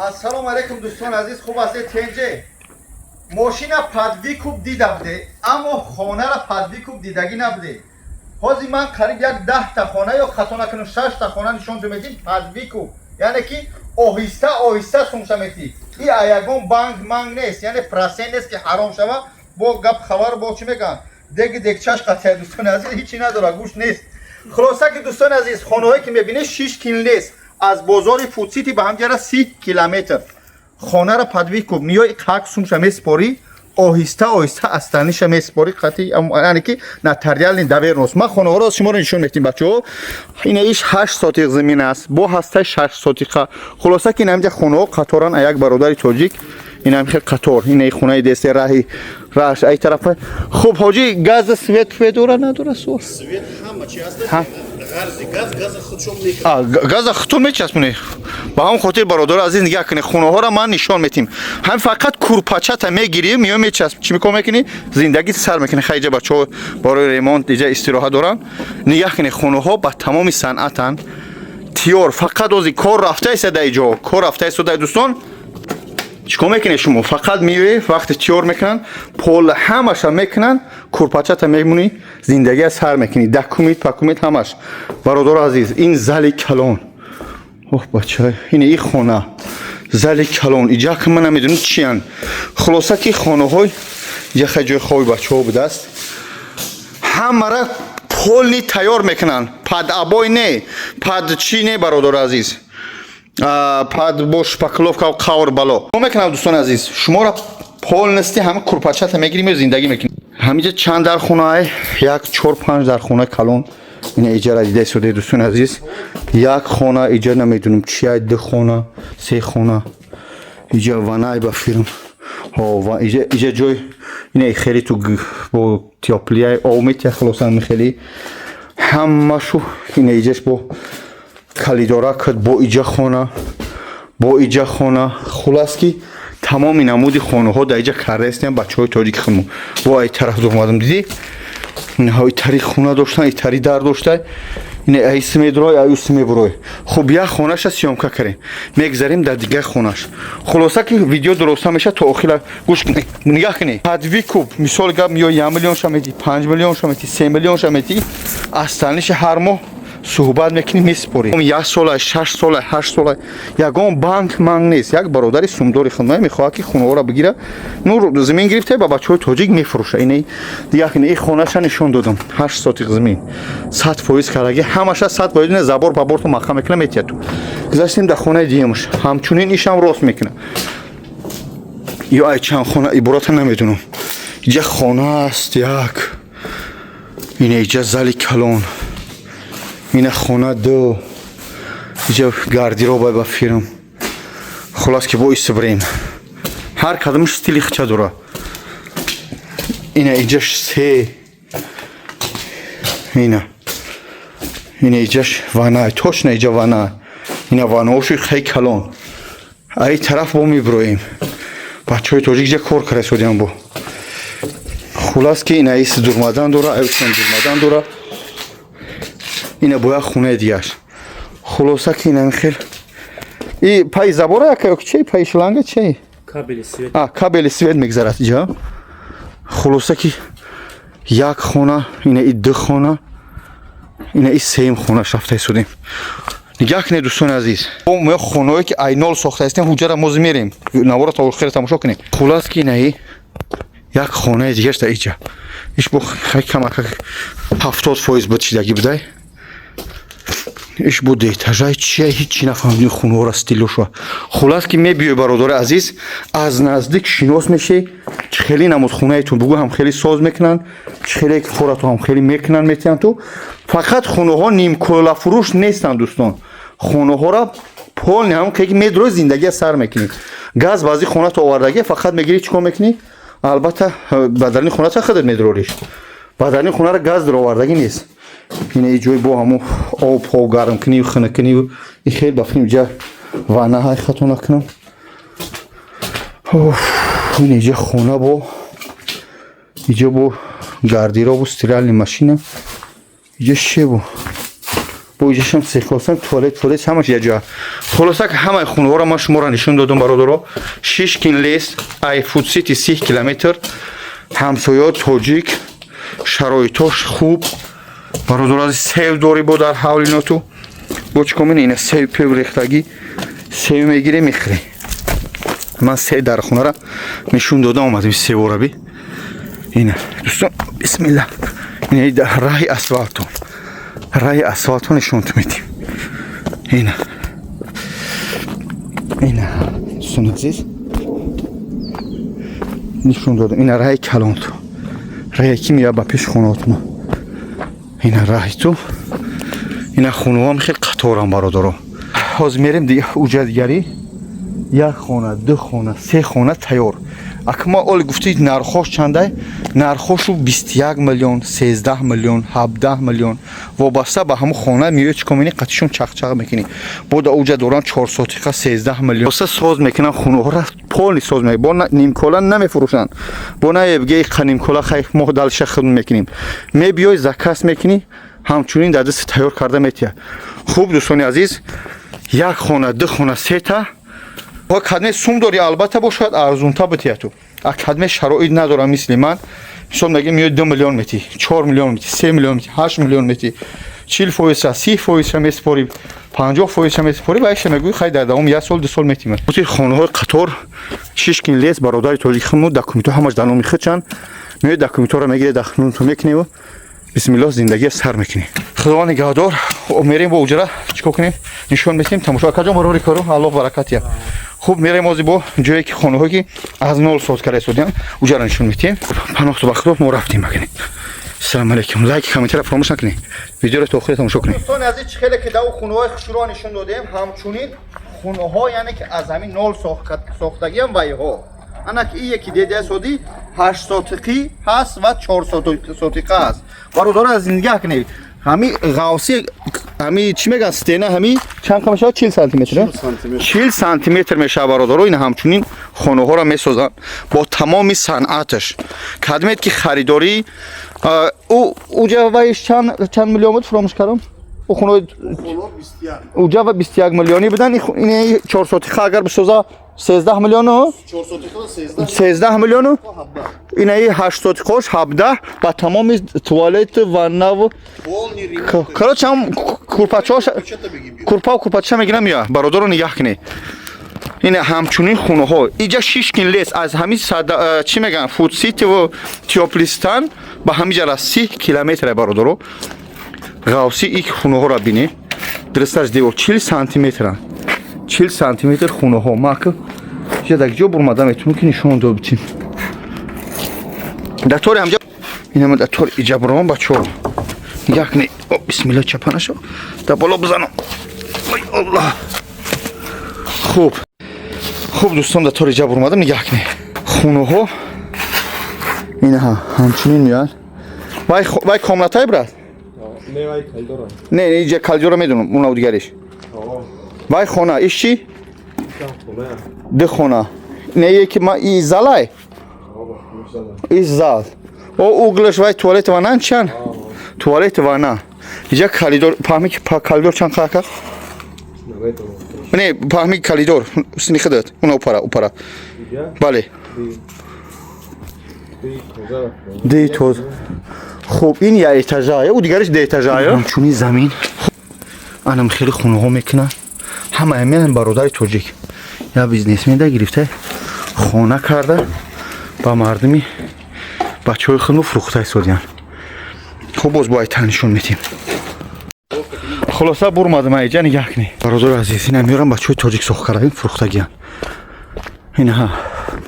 Ассалому алайкум, дӯстони азиз, хуб ҳастед, тенҷе? Мошина под выкуп дида буде, аммо хонара под выкуп дидагӣ набуде. Ҳозир ман қариб як 10-та хона ё, хато накунам, шашта хона нишон медим под выкуп, яъне ки оҳиста оҳиста сумша метӣ. И ягон банк манг нест, яъне процент нест, ки ҳаром шава. Бо гап хабар бо чӣ мегӯянд, деги дегчаш қатия. Дӯстони азиз, ҳичи надора, гӯшт нест. Хулоса ки, дӯстони азиз, хонаҳое ки мебинед, 6 кил нест аз бозори Фудсити ба ҳамҷара 30 километр. Хонара под выкуп миёи, қак сумша меспорӣ, оҳиста оҳиста астаниша меспорӣ қати, яъне ки нотариальный доверенность. Ман хонаҳоро шуморо нишон метим, бачаҳо. Ина иш 8 сотиқ замин аст, бо ҳастаи 6 сотиқа. Хулоса ки инамҷа хонаҳо қаторан, як бародари тоҷик, инам хел қатор. Ина хонаи десте, раҳи раҳш ай тарафа. Хуб, ҳоҷӣ, газа, свет дора, надора, суол? Свет, ҳама чи ҳаст. Ҳа. Ғарзи газ, газа худшон мекунад. А, газа худтон мечаспонед. Ба ҳамон хотир, бародари азиз, нигаҳ кунед, хонаҳоро ман нишон метим. Ҳам фақат курпачата мегирӣ, миё, мечасп, чӣ мекор мекунӣ, зиндагӣ сар мекунӣ. Хайҷа бачаҳо барои ремонт иҷа истироҳат доранд. Нигаҳ кунед, хонаҳо ба тамоми санъатанд тиёр, фақат ози кор рафта истода, иҷо кор рафта истода. Дӯстон, чӣ кор мекунед шумо? Фақат меоед, вақте тиёр мекунанд, пол ҳамаша мекунанд, курпачата мемонӣ, зиндагия сар мекунӣ, документ пакумент ҳамаш. Бародаро азиз, ин зали калон. Оҳ, бача, ин и хона зали калон, иҷа ки ман намедонам чиян. Хулоса ки хонаҳои иҷа хай ҷои хоби бачаҳо будааст. Ҳамара полный тайёр мекунанд, под обои не, под чӣ не, бародаро азиз, под бо шпаклёвка қавр бало мекунам. Дӯстони азиз, шуморо полностью ҳама курпачата мегирим ё зиндагӣ мекунем. Ҳамиҷа чанд дар хонаи, як, чор, панҷ дар хона калон. Ина иҷара дида истодаи, дӯстони азиз, як хона, иҷа намедонам чия, ду хона, се хона, иҷа ванай ба фирм. Ҳо, ва иҷа ҷой ина хеле ту бо тёплый об метия. Хулоса, хеле ҳамашу ина иҷаш бо калидора кад, бо иҷа хона, бо иҷа хона. Хулас ки тамоми намуди хонаҳо дар иҷа кардаистем. Бачаҳои тоҷики худмо бо ай тараф омадам, дидӣ, инҳо итари хона доштан, итари дар дошта, ина айси медурой, аюси мебурой. Хуб, як хонаша съёмка кардем, мегзарем дар дигар хонаш. Хулоса ки видео дуруста меша, то охира гӯш кунед, нигаҳ кунед. Под выкуп, мисол гап, ё 1 миллион ша метӣ, 5 миллион ша метӣ, 3 миллион ша метӣ, астаниша ҳар моҳ суҳбат мекунӣ, месупорӣ. Як сола, 6 сола, 8 сола, ягон банк манг нест. Як бародари сумдори худмай мехоҳад, ки хонаҳоро бигира, ну замин гирифта, ба бачаҳои тоҷик мефурӯша. Ина дигар ин хонаша нишон додам, 8 сотиқ замин, 100% кардаги, ҳамаша 100%. Ина забор баборту маҳкам мекуна, метиҳад. Ту гузаштем дар хонаи дуюмаш, ҳамчунин ишам рост мекуна. Ё ай чанд хона ибората намедонам. Иҷа хона аст як, ина иҷа зали калон, ина хона ду, иҷа гардероба ба фирм. Хулас ки бо истибрем, ҳар кадомаш стили хича дора. Ина иҷаш се, ина иҷаш вана, точно иҷа вана, ина ванаоши хеле калон. Ай тараф бо мебироем, бачаҳои тоҷик иҷа кор карда истодиам бо. Хулас ки ина ис дурмадан дора, аюсам дурмадан дора, ина бо як хонаи дигаш. Хулоса ки ина хел и паи забора яка ё чи паи шланга чи? Кабели свет. А, кабели свет мегзарад иҷа. Хулоса ки як хона, ина и ду хона, ина и сеюм хона рафта истодем. Нигаҳ кунед, дӯстони азиз, мо хонаое ки айнол сохта ҳастем, ҳуҷара мо мерем, навора то охира тамошо кунем. Хулас ки инаи як хонаи дигаш дар иҷа, иш бо камака 70% буд, чидаги будай. Иш бу этажай чия, ҳичи нафаҳмидем хонаҳора, стилошва. Хулас ки мебиёй, бародари азиз, аз наздик шинос мешӣ, чӣ хеле намуд хонаетон бугӯ, ҳам хеле соз мекунанд, чӣ хеле форату ҳам хеле мекунанд, метиҳанд. Ту фақат хонаҳо нимколафурӯш нестанд, дӯстон, хонаҳора полный ҳам ки медрои, зиндагия сар мекунӣ. Газ баъзи хонато овардагӣ, фақат мегирӣ, чӣ кор мекунӣ? Албатта, ба дарни хоната худат медрориш, ба дарни хонара газ даровардагӣ нест. Ина и ҷои бо ҳамо об ҳо гармкунӣ, хунуккунӣ и хел ба филм. Иҷа ванна ҳай, хато накунам. Ин иҷа хона, бо иҷа бо гардеробу стиральный машина. Иҷа шебу Бо иҷашам сехлосам, туалет, туалет ҳамаш якҷоя. Хулоса ки ҳамаи хонаҳоро ман шуморо нишон додам, бародаро. Шишкин Лес, ай Фудсити 30 километр, ҳамсоё тоҷик, шароитош хуб, бародаро. Сев дорӣ, бо дар ҳавлиноту бо чӣ кор, ина сев пев рехтагӣ, сев мегирем, мехӯрем. Ман се дар хонара нишон додам, омадем севораби. Ина, дӯстон, бисмилла, ина раҳи асфалтон, раҳи асфалтон нишонтон медиҳем. Ина, ина, дӯстони азиз, нишон додам. Ина раҳи калонту, раҳе ки меяд ба пеши хонаотуна. Ина раҳи ту, ина хонаҳоам хеле қаторам, бародаро. Ҳозир мерем уҷа дигари. Як хона, ду хона, се хона тайёр. Ака, ма оли гуфтӣ, нархош чандай? Нархошу 21 миллион, 13 миллион, 17 миллион, вобаста ба ҳамун хона. Меои, чӣ кор мекунӣ? Қатишон чақчақ мекунӣ. Бо да уҷа доран чорсотиқа 13 миллион. Соз мекунан хонаҳоро, полный соз мекунан, бо нимкола намефурӯшанд. Бо на бигӯи нимкола, хай, мо дальше худ мекунем. Мебиёй, заказ мекунӣ, ҳамчунин дар дасти тайёр карда метиҳад. Хуб, дӯстони азиз, як хона, ду хона, сета. Кадме сум дори, албатта, бо шояд арзунта битиҳад. Ту а кадме шароит надорам, мисли ман, мисол мегӣ, меои, 2 миллион метӣ, 4 миллион метӣ, 3 миллион метӣ, 8 миллион метӣ, 40 фоиза, 30 фоиза месупорӣ, 50 фоиза месупорӣ ва яше мегӯӣ, хай, дар давоми як сол, 2 сол метимад. Хонаҳои қатор, Шишкин Лес, бародари тоҷикхиму документҳо ҳамаш дар номи худшанд. Меои, документҳоро мегиред, дахнунту мекуневу, бисмиллоҳ, зиндагия сар мекунем. Худованд нигаҳдор. Мерем, бо уҷра чӣ кор кунем, нишон метиҳем, тамошо. Акаҷон, барори кору Аллоҳ баракат диҳад. Хуб, мерем ози бо ҷое ки хонаҳое ки аз нол соз карда истодиам, уҷаро нишон метиҳем. Паноҳту ба Худо, мо рафтем. Бакунем. Салому алейкум. Лайк, комментара фаромӯш накунед, видеоро то охире тамошо кунед. Дӯстони азиз, чӣ хеле ки дар хонаҳои хушрӯ нишон додем, ҳамчунин хонаҳо, яъне ки аз ҳамин нол сохтагиам вайҳо. Ана ки ие ки дедия соди, 8 сотиқӣ ҳаст ва 4 сотиқа ҳаст. Бародаро, аз нигоҳ кунед, ҳами ғавси, ҳами чӣ мегӯянд, стена, ҳами чанд қа мешавад? 40 сантиметр, 40 сантиметр мешавад, бародаро. Ин ҳамчунин хонаҳоро месозанд бо тамоми санъаташ. Кадмед ки харидорӣ, уҷа вайш чанд миллион буд? Фуромӯш кардам. У хонаҳои уҷа ва 21 миллионӣ будан. Ин 4 сотиқа агар бисоза, 13 миллиону, 13 миллиону, инаи 8 сотиқош 17, ба тамоми туалет, ваннаву, короче, ҳам курпачош, курпау, курпача мегирам. Я бародаро, нигаҳ кунед, ин ҳамчунин хонаҳо иҷа, Шишкин Лес, аз ҳамин чӣ мегӯянд, Фудситиву Тёплый Стан ба ҳамин ҷара 30 километре, бародаро. Ғавси ик хонаҳоро бинед, дурусташ девор 40 сантиметра, 40 сантиметр хонаҳо. Ма ака дар ҷо бурмада метавонем ки нишон дод битим дар тори ҳамҷа. Инама дар тори иҷа буром, бачаҳо, нигоҳ кунед. Бисмилла, чапа нашо, дар боло бизанам. Ой, Аллоҳ. Хуб, хуб, дӯстон, дар тори иҷа бурмадам, нигоҳ кунед, хонаҳо инаҳа ҳамчунин меяд. Вай комнатай, брат? Не, иҷа калидора медонам, унав дигариш. Вай хона иш чӣ? Ду хона. Не, яки ма и залай, и зал, о углаш вай туалет, ванна чанд? Туалет, ванна. Иҷа коридор. Паҳми коридор чанд қака? Не, паҳми коридор сини худат, уна упара, упара. Бале, ди тоз. Хуб, ин я этажая, у дигариш ду этажая. Ҳамчунин замин анам хеле хонаҳо мекунад. Ҳама ҳамин бародари тоҷик, я бизнесменда гирифта, хона карда, ба мардуми бачаҳои худмо фурӯхта истодиянд. Хуб, боз бояд та нишон метиҳем. Хулоса, бурмадам иҷа. Нигаҳ кунед, бародари азиз, ина меорам, бачаҳои тоҷик сохт кардаин, фурӯхтагиянд. Инаҳа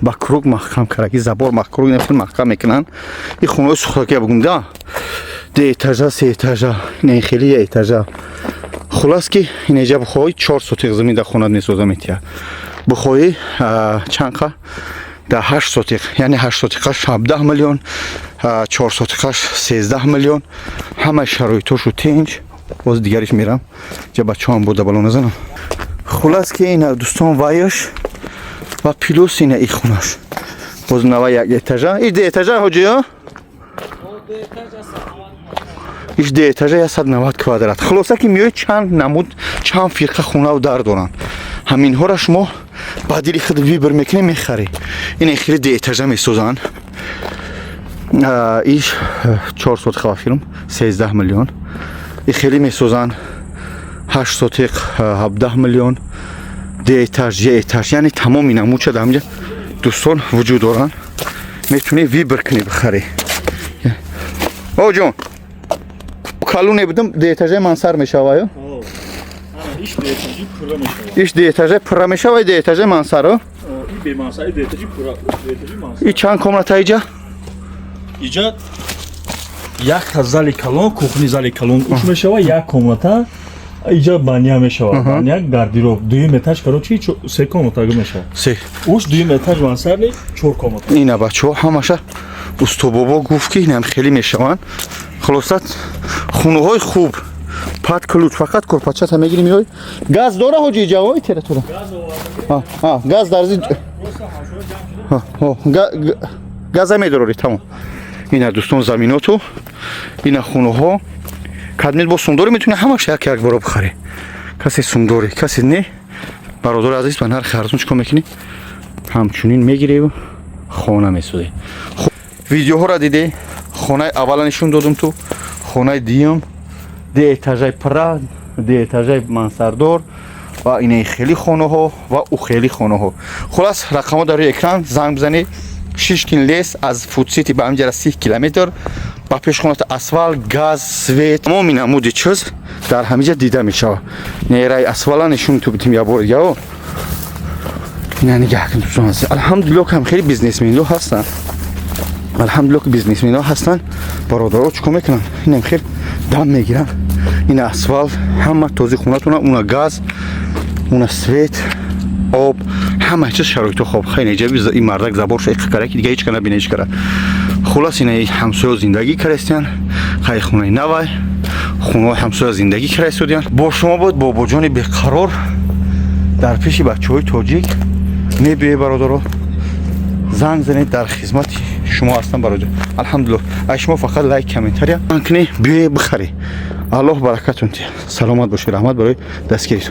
ба круг маҳкам кардаги, забор маҳкруг маҳкам мекунанд. Ин хонаҳои сохтагия бугум да, ду этажа, се этажа, ина хеле я этажа. Хулас ки ин иҷа бихоҳӣ, 4 сотиқ замин дар хонат месоза метиҳад, бихоҳӣ, чанд қа, дар 8 сотиқ, яъне 8 сотиқаш 17 миллион, 4 сотиқаш 13 миллион. Ҳамаи шароитошу тинҷ. Боз дигариш мерам, ҷа бачаҳоам буда, бало назанам. Хулас ки ина, дӯстон, вайш ва плюс ина и хонаш боз нава як этажа, и ду этажа, ҳоҷиё. Иш ду этажа, 190 квадрат. Хулоса, ки меои, чанд намуд, чанд фирқа хонаву дар доранд. Ҳаминҳоро шумо ба дили худ выбор мекунед, мехаред. Ин хеле ду этажа месозанд. Иш 4 сотих, филм 13 миллион. И хеле месозанд, 8 сотих, 17 миллион. Ду этаж, як этаж, яъне тамоми намудша дар ҳаминҷа, дӯстон, вуҷуд доранд. Метавонӣ выбор кунӣ, бихарӣ. О ҷон, калоне будам, ду этажаи мансар мешава ё? Иш дуэтажи пурра мешавад. Иш ду этажаи пурра мешава, ду этажаи мансаро? И бемансар, и дуэтажи пурра, дуэтажи мансар. И чанд комната иҷа? Иҷа якта зали калон, кухни, зали калон уш мешава, як комната, иҷа баня мешава, баня, гардероб. Дуюм этаж, короче, се комната мешава. Се. Уш дуюм этаж мансарни, чор комната. Ина, бачаҳо, ҳамаша устобобо гуфт, ки инам хеле мешаванд. Хулоса, хонаҳои хуб, под ключ, фақат курпачата мегирӣ, меои. Газ дора, ҳоҷи, иҷа ой территория? Газ дар газа медорори, тамом. Ина, дӯстон, заминоту ина хонаҳо. Кадмет бо сумдорӣ, метавонӣ ҳамаша як як боро бихарӣ. Касе сумдорӣ, касе не, бародари азиз, ба нархи арзон чӣ кор мекунӣ? Ҳамчунин мегиреву хона месозӣ. Видеоҳоро диде, хонаи аввала нишон додум, ту хонаи дуюм, ду этажаи пурра, ду этажаи мансардор ва инаи хеле хонаҳо ва ӯ хеле хонаҳо. Хулас, рақамҳо дар рӯи экран, занг бизанед. Шишкин Лес, аз Фудсити ба ҳамҷара 30 километр. Ба пешхоната асфалт, газ, свет, тамоми намуди чиз дар ҳамиҷа дида мешавад. Нераи асфала нишон ту битим я бори дига. Ина нигаҳ кун, дӯстон азиз. Алҳамдулилло, кам хеле бизнесменҳо ҳастанд. Алҳамдулилло, ки бизнесменҳо ҳастанд. Бародаро чӣ кор мекунанд? Инам хел дам мегиранд. Ина асфалт, ҳама този хонатона, уна газ, уна свет, об, ҳама чиз, шароито хоб. Хеле ҷаби ин мардак заборша иқ кара, ки дига ҳеч ка набина, ҳеч кара. Хулас, ина ҳамсоё зиндагӣ карастиян. Хай, хонаи навай, хонаҳои ҳамсоя зиндагӣ карастудиян. Бо шумо буд бобоҷони беқарор дар пеши бачаҳои тоҷик. Мебиёе, бародаро, занг занед, дар хизмати шумо ҳастам, бародар. Алҳамдулилло, аз шумо фақат лайк, комментария кунӣ, биёе, бихарӣ. Аллоҳ баракатон тия, саломат бошед, раҳмат барои дастгиритон.